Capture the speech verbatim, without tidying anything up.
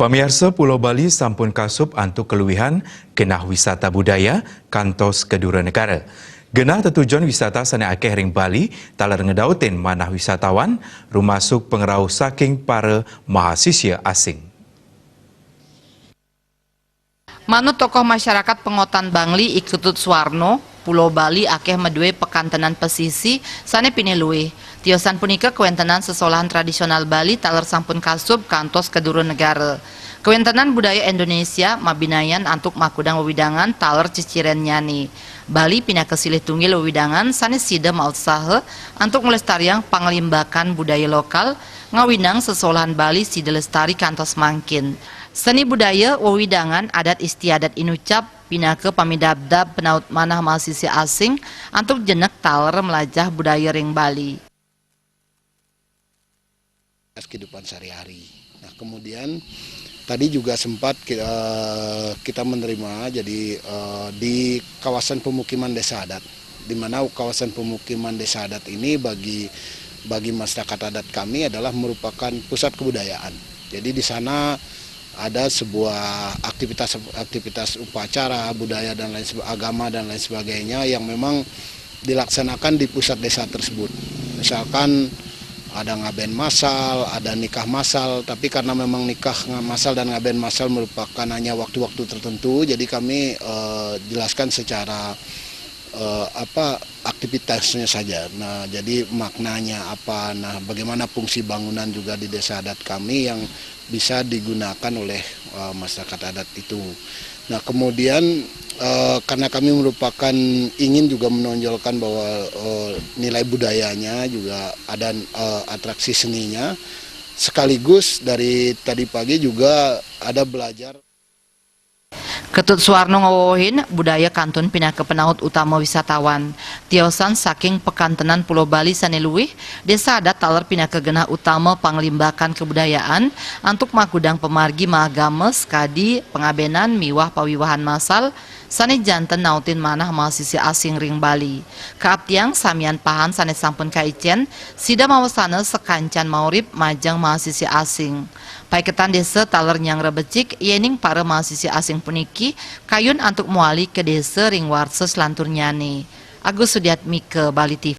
Pamiarsa, Pulau Bali sampun kasup antuk kaluihan genah wisata budaya kantos ka dura negara. Genah tetujon wisata sane akeh ring Bali taler ngedautin manah wisatawan, rumasuk pangrauh saking para mahasisya asing. Manut tokoh masyarakat Pengotan Bangli, I Ketut Suwarno, Pulau Bali akeh madue pekantenan pesisi sane pinih luih. Tiosan punika kawentenan sesolahan tradisional Bali taler sampun kasup kantos ka dura negara. Kawentenan budaya Indonesia mabinayan antuk makudang wewidangan taler cicirennyane. Bali pinaka silih tunggil wewidangan sane sida mautsaha antuk nglestariang panglimbakan budaya lokal, ngawinang sesolahan Bali sida lestari kantos mangkin. Seni budaya, wewidangan, adat istiadat inucap pinaka pamidabdab penaut manah mahasisya asing antuk jenek taler mlajah budaya ring Bali. Kehidupan sehari-hari. Nah, kemudian tadi juga sempat ki- eh, kita menerima, jadi eh, di kawasan pemukiman desa adat, di mana kawasan pemukiman desa adat ini bagi bagi masyarakat adat kami adalah merupakan pusat kebudayaan. Jadi di sana ada sebuah aktivitas-aktivitas upacara budaya dan lain sebe- agama dan lain sebagainya yang memang dilaksanakan di pusat desa tersebut. Misalkan ada ngaben masal, ada nikah masal, tapi karena memang nikah nga- masal dan ngaben masal merupakan hanya waktu-waktu tertentu, jadi kami eh, jelaskan secara eh, apa aktivitasnya saja. Nah, jadi maknanya apa, nah bagaimana fungsi bangunan juga di desa adat kami yang bisa digunakan oleh eh, masyarakat adat itu. Nah, kemudian eh, karena kami merupakan ingin juga menonjolkan bahwa eh, nilai budayanya juga ada eh, atraksi seninya, sekaligus dari tadi pagi juga ada belajar. Ketut Suwarno ngawewehin, budaya kantun pinaka penaut utama wisatawan. Tiosan saking pekantenan Pulau Bali sane luih, desa adat taler pinaka genah utama panglimbakan kebudayaan antuk makudang pamargi maagama, sakadi pangabenan miwah pawiwahan masal sane janten nautin manah mahasisya asing ring Bali. Kaaptiang samian pahan sane sampun kaicen, sida mawasana sakancan maurip majeng mahasisya asing. Paiketan desa taler nyanggra becik, yening para mahasisya asing puniki kayun antuk mawali ka desa ring warsa salanturnyane. Agus Sudiatmika, Bali T V.